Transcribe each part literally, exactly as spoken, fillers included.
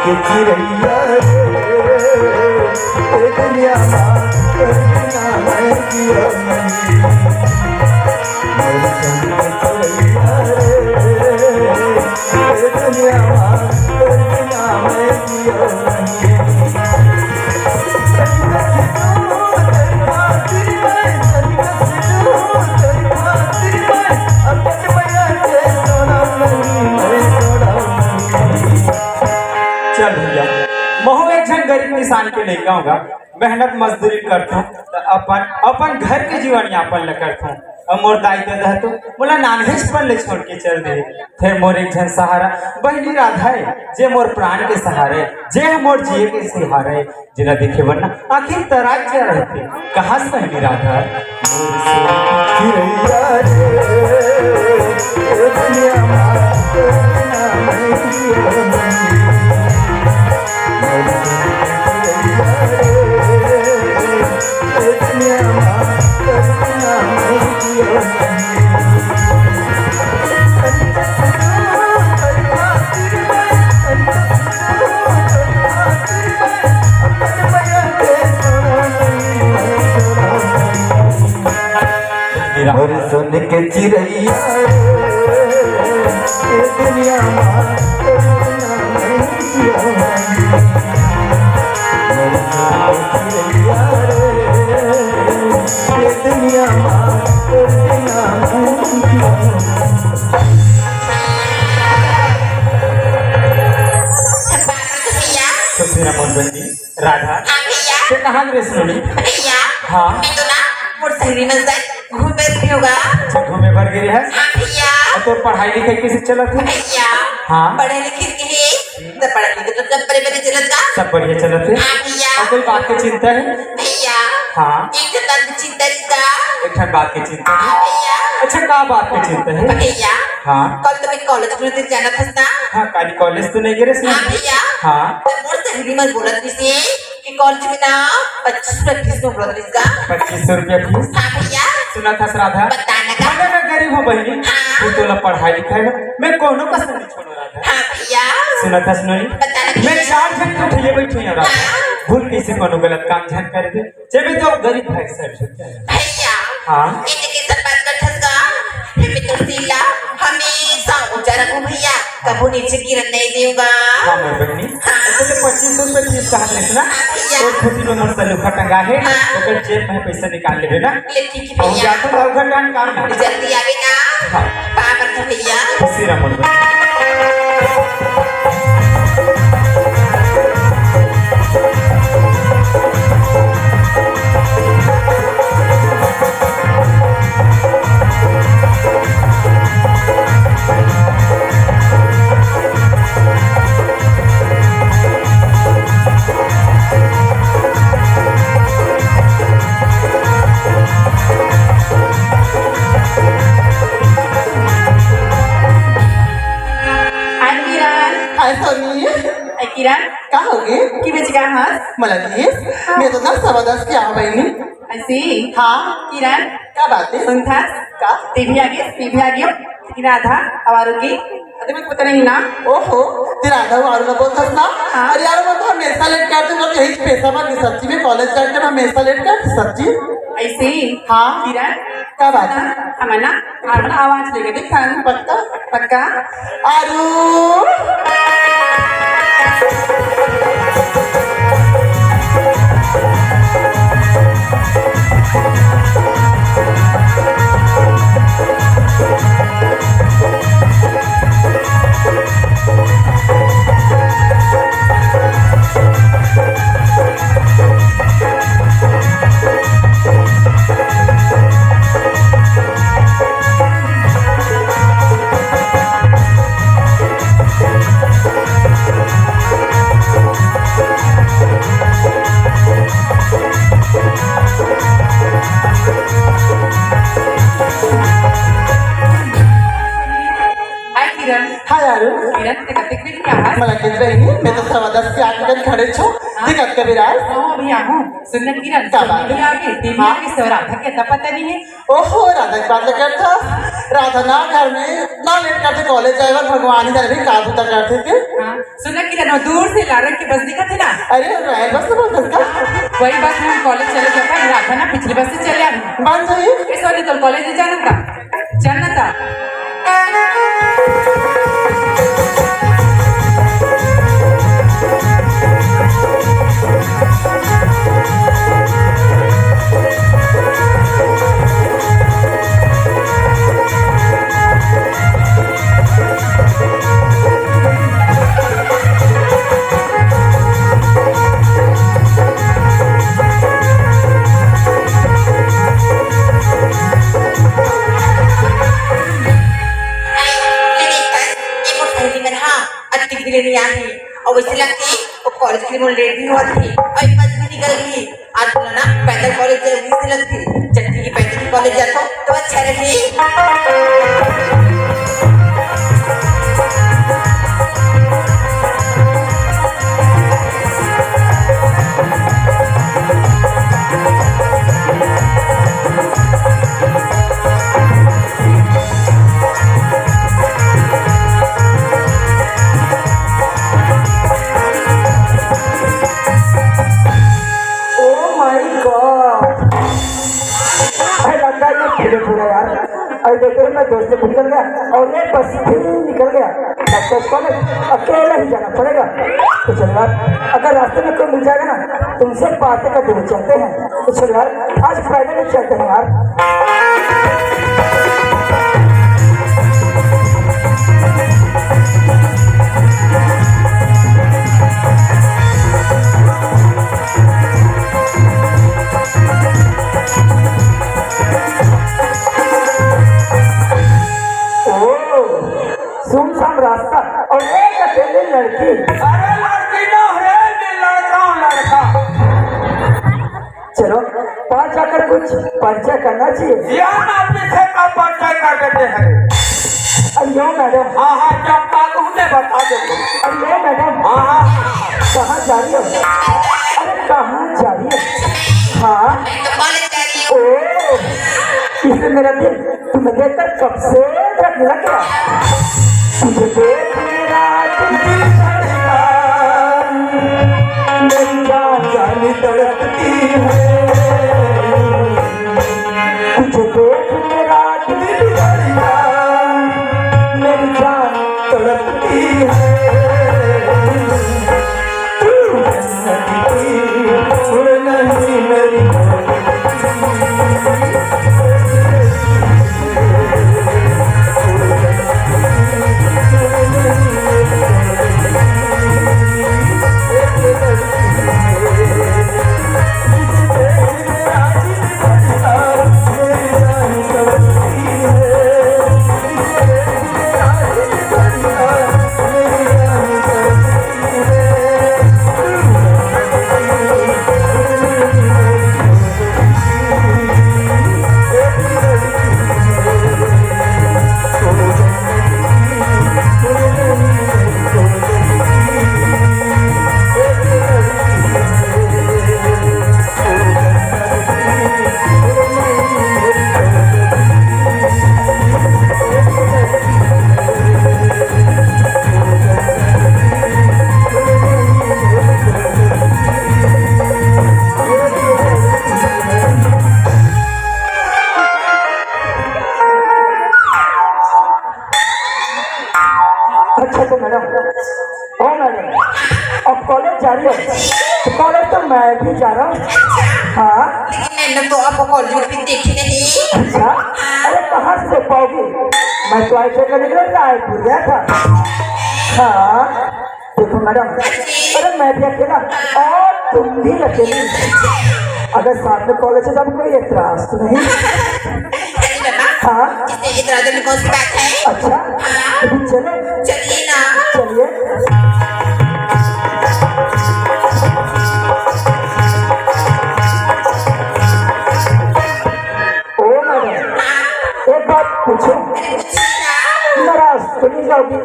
के चिरैया रे, ए दुनिया मा तोर बिना मैं जियो नहीं। मोर संग के चिरैया रे, ए दुनिया मा तोर बिना मैं जियो नहीं। चल भैया, महू एक झन गरीब किसान के लइका हों गा, मेहनत मजदूरी करथों, त अपन, अपन घर के जीवन यापन ल करथों। अब मोर दाई ददा तो मोला नान्हेचपन ले छोड़ के चल दे, फेर मोर एक झन सहारा बहिनी राधा हे, जे मोर प्राण के सहारा हे, जे मोर जिए के सहारा हे, जेला देखे बर ना आँखी तराई च रहिथे। कहाँ से बहिनी राधा? मोर सोना चिरैया रे, ए दुनिया मा तोर बिना मैं जियो नहीं। मोर सोना चिरैया रे, ए दुनिया मा तोर बिना मैं जियो नहीं। मोर सोना के चिरैया रे, ए दुनिया मा तोर बिना मैं जियो नहीं। मोर सोना के चिरैया रे, ए दुनिया मा तोर बिना मैं जियो नहीं। भैया। खुशी रह मोर बहिनी राधा। हाँ भैया। ते कहाँ गे रेहेस नोनी? भैया। हाँ। मैं तो ना मोर सहेली मन संग घूमे बर गे रेहेंव गा। अच्छा, घूमे बर गे रेहेस? हाँ भैया। अउ तोर पढ़ाई लिखाई कइसे चलत हे? भैया। हाँ। पढ़े लिखे के हे, त पढ़े लिखे तो सब बड़े बड़े चलत गा। सब बढ़िया चलत हे? हाँ भैया। अउ कोई बात के चिंता हे? भैया। हाँ। एक ठन बात के चिंता रहिस गा। एक ठन बात के चिंता हे? हाँ भैया। अच्छा, का बात के चिंता हे? भैया। हाँ। कल तो मैं कॉलेज में जाना था ना। हाँ, काली कॉलेज तो नइ गे रेहेस ना? हाँ भैया। हाँ। त मोर सहेली मन बोलत रहिस हे कि कॉलेज में ना पच्चीस रुपया फीस में बोलत रहिस गा। पच्चीस सौ रुपया फीस? हाँ भैया। सुनत हस राधा? बता ना का? भले मैं गरीब हों बहिनी, हाँ। फेर तोला पढ़ाई लिखाई में मैं कोनो कसर नइ छोड़ों राधा। हाँ भैया। सुनत हस नोनी? बता ना मैं भैया। चार झन के उठइया बइठे हों राधा। हाँ। भूल कइसे कोनो गलत काम झन कर दे। जेमे तो गरीब भाई सर झुक जाए। भैया, हाँ। एते कइसन बात करथस गा? हे मित्र शीला, हमेशा ऊंचा रखहूं भैया, कभू नीचे गिरन नइ देहूं गा। हाँ, मोर बहिनी। हाँ। अच्छा, तो पच्चीस सौ रुपया फीस कहत रहिस ना? हाँ, भैया। ओ खुटी में मोर सलूखा टंगा हे, हाँ। ओकर जेब में पइसा निकाल लेबे ना। ले, ठीक हे अउ भैया। जाथों, अउ घर काम ना। जल्दी आबे ना। हाँ। पाँव परथों भैया। खुशी रह मोर बहिनी। हाय किरण। हाय सोनी। ए किरण। का होगे? कि बज गे हस? मला दिस? हाँ। मैं तो ना सवा दस के आव बहिनी। अइसे? हाँ। किरण। का बात हे? सुनथस? का? ते भी आगे, ते भी आगे। राधा, अउ आरू के? अरे मैं पता नहीं ना। ओहो, ते राधा अउ आरू ला बोलथस ना? हाँ। अरे यार, मैं तो हमेशा लेट करथों, मैं तो यही पैसा मांगे, सच्ची में कॉलेज जाके मैं हमेशा लेट करथों, सच्ची। अइसे? हाँ। किरण? का बात हे? हमन ना आरू ला आवाज देके देखथन। पक्का? पक्का। आरू। क्या? मला कित बहिनी, मैं तो सवा दस के आके खड़े छो। हाँ। दिक्कत कभी राज? हाँ, अभी आऊँ। सुन ना किरण, का बात है? टीवी आ गई, टीवी आ गई, हाँ। सो राधा के तो पता नहीं है। ओहो, राधा के बात तो करता। राधा ना घर में ना लेट करते, कॉलेज जाए बर भगवान ही जाने का बुता करते थे। हाँ, सुन ना किरण, वो दूर से लारंग के बस दिखत हे ना? अरे, रैन बस तो बोलते का? वही बस में हम कॉलेज चले जाता, राधा ना पिछली बस से चले आए। बन जाइए। ए, सॉरी, तो कॉलेज नहीं जाना था? जन्नता। अतिक भी नहीं आही। और वैसे लगती, वो कॉलेज के लिए लेट भी हुआ थी और एक बस भी निकल गई। आज बोला ना, पैदल कॉलेज जाए, वहीं से लगती। जब ठीक है, पैदल ही कॉलेज जाता तो अच्छा रही। Oh my God! अरे लगा ये फिर पूरा यार। अरे देखो, मैं दोस्त से निकल गया और ये बस फिर निकल गया। डॉक्टर कॉलेज अकेला ही जाना पड़ेगा। तो चल यार, अगर रास्ते में कोई मिल जाएगा ना, तुमसे बातें करते हुए चलते हैं। तो चल यार, आज पैदल ही चलते हैं यार। ओ, सुनसान रास्ता और एक अकेली लड़की। अरे लड़की ना है, मैं लड़का हूँ, लड़का। चलो, पास जाकर कुछ परिचय करना चाहिए। यार, आप पीछे का परिचय कर देते हैं। अरे यो मैडम। हाँ, हाँ, जब बात हूँ, मैं बता देता हूँ। अरे यो मैडम। हाँ, हाँ। कहाँ जा रही हो? अरे कहाँ जा रही हो? हाँ। मैं तो कॉलेज जा रही हूँ। ओ, इसमें मेरा दिल तुम्हें देखकर कब से धड़कने लग गया। तुझे देख मेरा दिल धड़का, मेरी जान जान तड़पती है। तुझे देख मेरा दिल धड़का, मेरी जान तड़पती है। तू जन्नत की, उड़ नहीं मेरी। अच्छा तो मैडम, ओ मैडम, अब कॉलेज जा रही हो? तो कॉलेज तो मैं भी जा रहा हूँ। हाँ। लेकिन मैंने तो आपको कॉलेज में भी देखी नहीं। अच्छा, अरे कहाँ से देख पाओगी? मैं तो ऐसे करने के लिए रायपुर गया था। हाँ। देखो मैडम, अरे मैं भी अकेला और तुम भी अकेली। अगर साथ में कॉलेज है तो कोई एतराज तो नहीं? अरे बाबा, हाँ? इसमें एतराज में कौन सी बात है? अच्छा, हाँ? तो फिर चले? चलिए ना। चलिए। ओ मैडम, एक बात पूछो, नाराज तो नहीं जाओगी?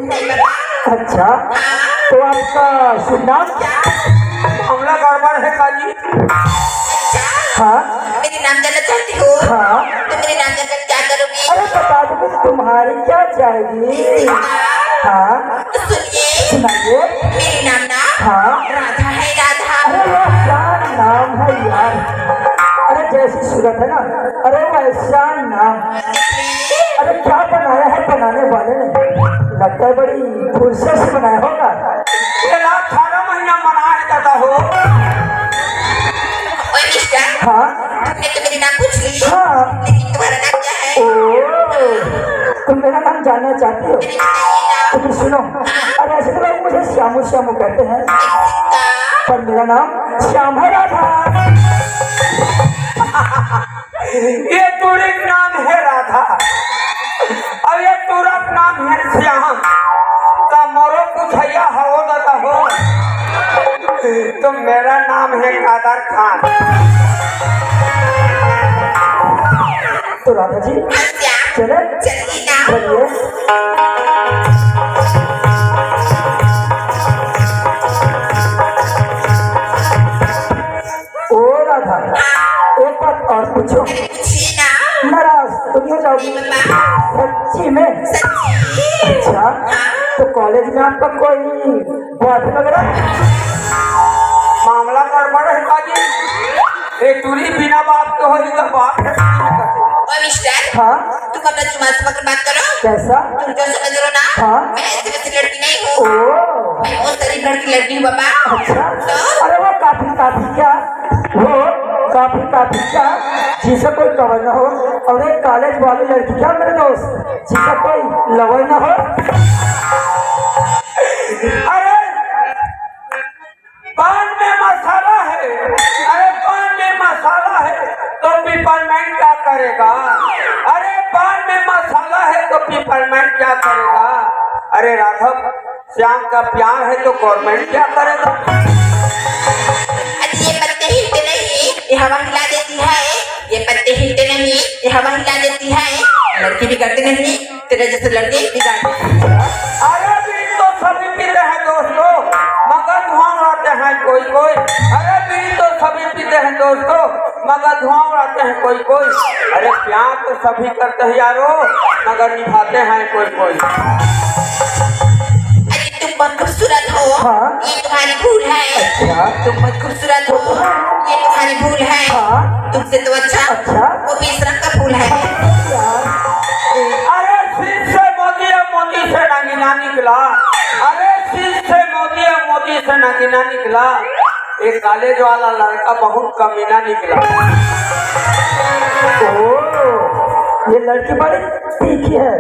अच्छा, तो आपका शुभ नाम? मामला गड़बड़ है का जी? हाँ। मेरी नाम जानना चाहती हो? हाँ। तो मेरी नाम जानकर क्या करोगी? अरे बता दो, तुम्हारी क्या जाएगी? हाँ। तो सुनिए। सुनाइए। मेरी नाम ना हाँ। राधा है, राधा। अरे वाह, क्या नाम है यार। अरे जैसी सूरत है ना, अरे वैसा नाम। अरे क्या बनाया है बनाने वाले ने, लगता है बड़ी फुर्सत से बनाया होगा। ये ना अठारह महीना मना है दादा हो। ओए मिस्टर, हाँ। तुमने तो मेरी नाम पूछ ली। हाँ। लेकिन तुम्हारा नाम क्या है? ओ, तुम मेरा नाम जानना चाहती हो? तो फिर सुनो। अरे ऐसे तो लोग मुझे श्यामू श्यामू कहते हैं, पर मेरा नाम श्याम है राधा। ये टूरी नाम है राधा और ये टूरा नाम है श्याम। तो मोरो कुछैया हो दादा हो, तो मेरा नाम है कादर खान। तो राधा जी, चले? चलिए। ओ राधा, एक बात और पूछो। नाराज तो नहीं हो जाओगी? सच्ची में? अच्छा, तो कॉलेज में आपका कोई बॉयफ्रेंड वगैरह? मामला गड़बड़ है बाजी। ए टूरी बिना बाप के होई तो बाप है। ओ मिस्टर, हाँ? तुम अपना दिमाग से मत बात करो। कैसा? तुम जो समझ रहे हो ना, हाँ? मैं ऐसी वैसी लड़की नहीं हूँ। ओ। मैं बहुत शरीफ घर की लड़की हूँ बाबा। अच्छा। तो? अरे वो काफी काफी क्या, वो काफी काफी क्या, जिसे कोई कवर ना हो। और एक कॉलेज वाली लड़की क्या मेरे दोस्त, जिसे कोई लवर ना हो। अरे पान में मसाला है, अरे पान में मसाला है तो पिपरमेंट क्या करेगा? अरे पान में मसाला है तो पिपरमेंट क्या करेगा? अरे राघव, श्याम का प्यार है तो गवर्नमेंट क्या करेगा? अरे ये पत्ते हिलते नहीं, ये हवा हिला देती है। ये पत्ते हिलते नहीं, ये हवा हिला देती है। लड़की बिगड़ती नहीं, तेरे जैसे लड़के बिगाड़। अरे बीड़ी तो सभी पीते हैं दोस्तों, मगर धुआं उड़ाते हैं कोई कोई। अरे बीड़ी तो सभी पीते हैं दोस्तों, मगर धुआं उड़ाते हैं कोई कोई। अरे प्यार तो सभी करते हैं यारो, मगर निभाते हैं कोई कोई। अरे तुम बहुत खूबसूरत हो, हाँ। ये तुम्हारी भूल है। अच्छा। तुम बहुत खूबसूरत हो, ये तुम्हारी भूल है। हाँ। तुमसे तो अच्छा अच्छा। वो बेशरम का फूल है। अरे शीश से मोती या मोती से नगीना निकला, अरे शीश से मोती या मोती से नगीना निकला। एक कॉलेज वाला लड़का बहुत कमीना निकला। ओ, ये लड़की बड़ी तीखी है।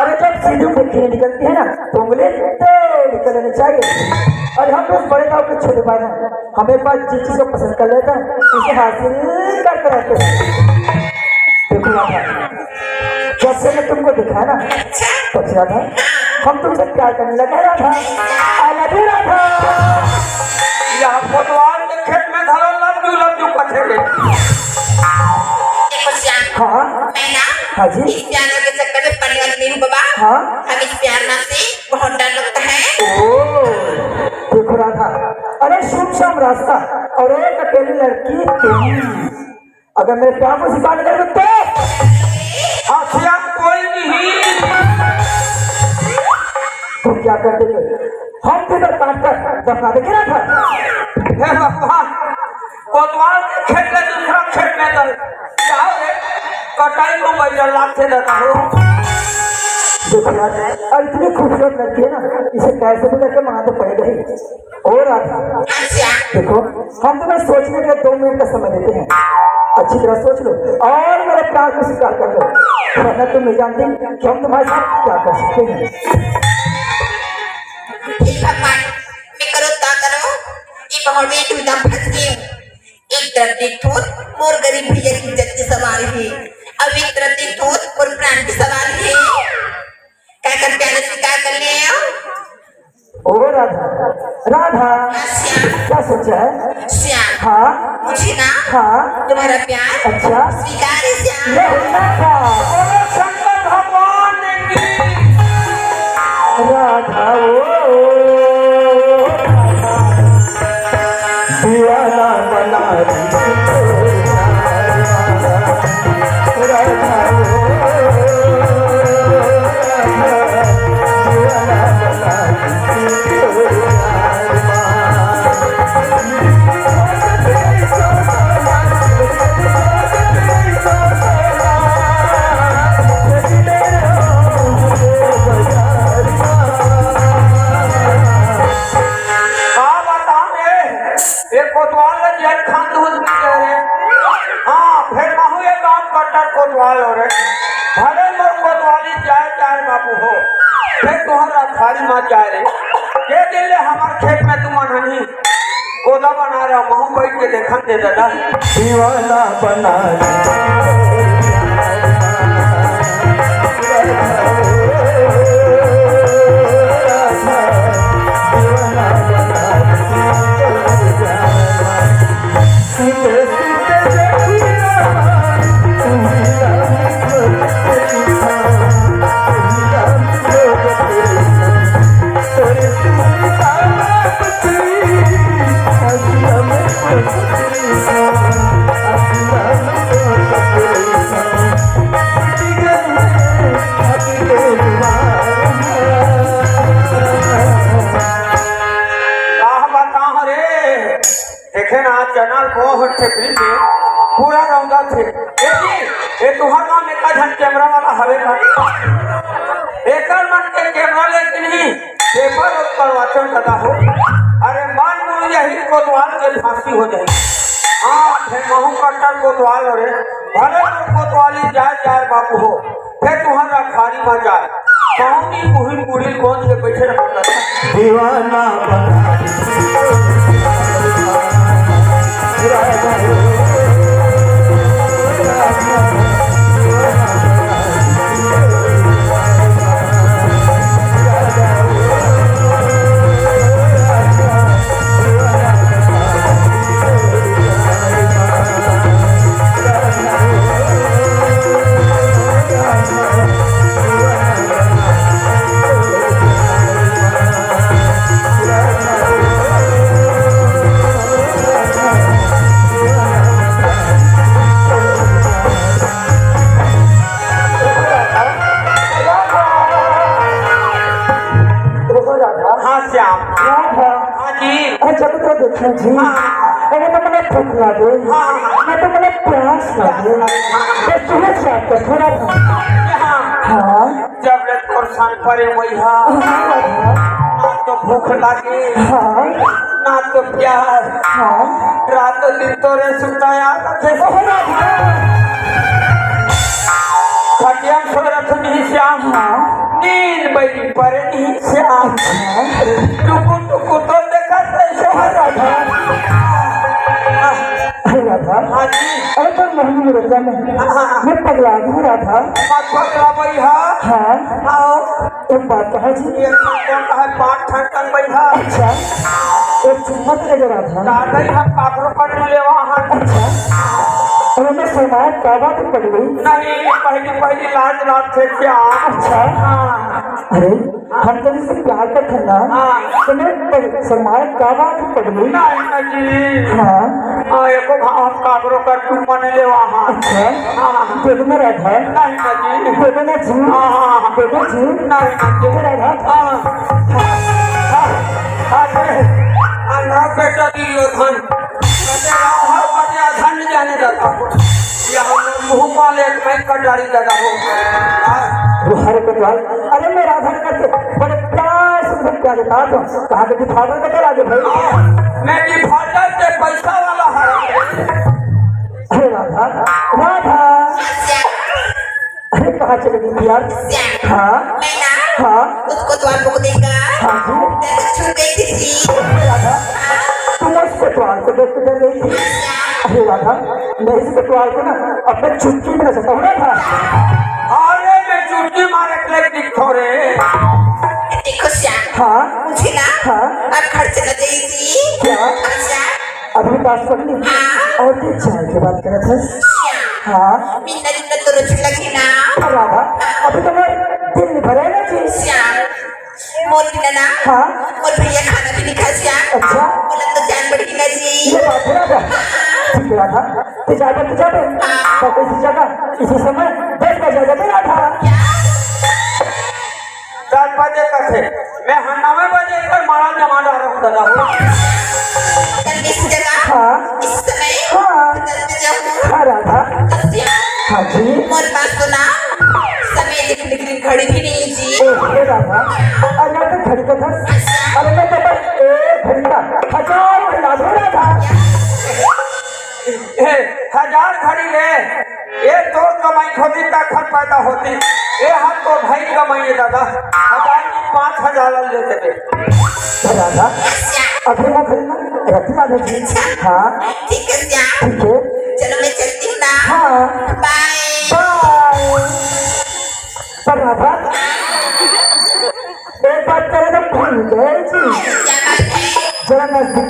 अरे जब सीधी उंगली निकलती है ना, तो उंगली टेढ़ी कर लेनी चाहिए। और हम लोग बड़े भाव के छोटे भाई हैं, हमें बात जिस चीज को पसंद कर लेता है, उसे हासिल करते रहते हैं। देखो राधा, जब से मैं तुमको देखा है ना, तब से राधा, हम तुमसे प्यार करने लगे हैं Radha. I love you Radha. यहाँ कोतवाल के खेत में धरो love you, love you पथेरे। देखो श्याम, हाँ। मैं ना हाँ जी। इस प्यार के चक्कर में पड़ने वाली नहीं हूँ बाबा। हाँ। हम इस प्यार ना से बहुत डर लगता है। ओ, देखो राधा, अरे सुनसान रास्ता और एक अकेली लड़की तुम। अगर मेरे प्यार को स्वीकार नहीं करोगे तो? हाँ श्याम, कोई नहीं। तो क्या कर देंगे? हम तुझे काट कर दफना देंगे राधा। हे भगवान, कोतवाल के खेत ले दूसरा खेत में दल। क्या हो रे? कटाई को बैठा लात से देता हो। देखो यार, और इतनी खूबसूरत लड़की है ना, इसे कैसे भी करके मना तो पड़ेगा ही। और राधा, देखो, हम तुम्हें सोचने के लिए दो मिनट का समय देते हैं। अच्छी तरह सोच लो और मेरे प्यार को स्वीकार कर लो, वरना तुम नहीं जानते कि हम तुम्हारे साथ क्या कर सकते हैं। हे भगवान, मैं करो का करो, ये बहुत में एकदम फंस गई हूँ। एक तरफ देखो, मोर गरीब भैया की इज्जत के सवाल है, अब एक तरफ देखो, मोर प्राण के सवाल है। क्या कर प्यारे स्वीकार कर ले आओ? ओ राधा, राधा, श्याम। क्या सोचा है? श्याम। हाँ। मुझे ना हाँ। तुम्हारा प्यार अच्छा। स्वीकार है श्याम। ये होना था। बोलो शंकर भगवान की। राधा ओ, ओ, दीवाना बना दी तोर प्यार मा। राधा हो, राधा, दीवाना बना दी तोर प्यार मा। का बताओं रे, ये कोतवाल ल जेल खान दूध पी के रे। हाँ, फिर महू ये काम कट्टर कोतवाल हो रे। भले मोर कोतवाली जाए जाए बाबू हो, फिर तुहर रखारी मत जाए रे। ये दिन ले हमार खेत में तुमन हनी गोदा बना रहा, महू बैठ के देखन दे दादा। दीवाना बना का बताओं रे, देखे ना, चैनल बहुत छेत्री में पूरा रौदा थे। ए जी, ए तुहर गाँव में का झन कैमरा वाला हवे का? एकर मन के कैमरा लेके नहीं, पेपर ऊपर वाचन करता हो। अरे मान लो यही कोतवाल के फांसी हो जाए। हाँ, फिर महू कट्टर कोतवाल हो रे, भले तो कोतवाली जाए जाए बाबू हो, फिर तुहर रखारी मत जाए। कौन ही मुहिम बुढ़ी कौन से बैठे रहता? दीवाना बना हाँ श्याम। हाँ जी। अच्छा, तो देखिए जी। हाँ। अरे तो मैंने भूख लगे। हाँ। मैं तो मैंने प्यास लगे। बस तुम्हें श्याम का थोड़ा सा। हाँ। हाँ। जब ले तोर संग परे वही हा। हाँ। ना तो भूख लगे, हाँ। ना तो प्यास। हाँ। रात दिन तोरे सुताया रखे। खटिया में सोए रखो नहीं श्याम। हाँ। नींद बड़ी परे नहीं श्याम। अच्छा। टुकुर टुकुर तो देखा थे सोहर रखा। अरे राधा, हाँ जी। अरे तो मोहन मेरे क्या में? हाँ, हाँ। मैं पगला गया राधा। बात पगला भाई हाँ। हाँ। आओ। एक बात कहा जी। ये कौन कहा है? पाँच ठन टन भाई हाँ। अच्छा। एक चुम्मा तो दे राधा। दादा ही हम काकरो पर मिले वहाँ। अच्छा। अरे मैं समाज का बात पड़ गई। नहीं, पहली पहली लाज लाज थे क्या? अच्छा। हाँ। अरे हम तो इससे प्यार करते हैं ना। हाँ। तो मैं पर-, शर्माए का बात पड़ गई? नहीं, नहीं जी। हाँ। हाँ, एको घाव हम काकरो कर तू मन ले वहाँ। अच्छा। हाँ, हाँ। दे दो ना राधा। नहीं, नहीं जी। दे दो ना जी। हाँ, हाँ, हाँ। दे दो जी। नहीं, नहीं जी। दे दो राधा। हाँ। हाँ, हाँ, अरे, अल्लाह बेटा दियो धन। बेटे राव हर बजे धन जाने जाता। ये हम लोग मुंह पाले एक मैं कटारी लगा हो। हाँ। वो हर कोतवाल, अरे मैं राधा करके बड़े प्यार से तुमसे क्या बता दूं, कहाँ के डिफॉल्टर को चला दे भाई। मैं डिफॉल्टर के पैसा वाला हूँ। अरे राधा, राधा। अरे कहाँ चले गई थी यार? हाँ? मैं ना हाँ? उसको द्वार को देखा। हाँ जी। मैं तो छू गई थी। अरे राधा, तुम उसको द्वार को देख के डर गई थी? अरे राधा, मैं इस कोतवाल को ना अपने चुटकी में नचाता हूँ ना था। अरे मैं चुटकी मारे के लिए दिखो रे। देखो श्याम, हाँ? मुझे ना हाँ? अब घर चला जाएगी। क्या? अच्छा। अभी पास पकड़ी? हाँ? और भी चाय की बात करत है? श्याम। हाँ? मिन्ना जुन्ना तो रोज लगी ना। राधा, अभी तो मैं दिन भर है ना जी। श्याम, मोर बिना ना, हाँ? मोर भैया खाना भी नहीं खा श्याम। अच्छा। मोला तो जान बड़ी ना जी। ये बात है राधा। ठीक है राधा, तू जाबे, तू जाबे। पर इसी जगह, इसी समय दस बजे आ जाबे राधा। दस बजे तक है। मैं हर नवे बजे एकर मारा जमा डारहूँ दादा हो। तब इस जगह, हाँ। इस समय, हाँ। दस बजे हो। हाँ राधा। दस बजे। हाँ जी। मोर पास तो ना समय लिख लिख लिख घड़ी भी नहीं जी। ए, ए राधा, अरे मैं तो घड़ी का था। अरे मैं तो बस एक घड़ी का हजार घड़ी ला दो राधा। ए, हजार घड़ी ले, ए तोर कमाई होती तखन पैदा होती। ए हम तो भाई कमाई है दादा, हजार की पाँच हजार ले देबे। राधा, अभी मैं घड़ी ना रखी राधा जी। हाँ। ठीक है श्याम। ठीक है। चलो मैं चलती हूँ ना। हाँ। बाय। बाय। पर राधा, एक बात करे तो भूल गए जी। क्या बात है? जरा नजदीक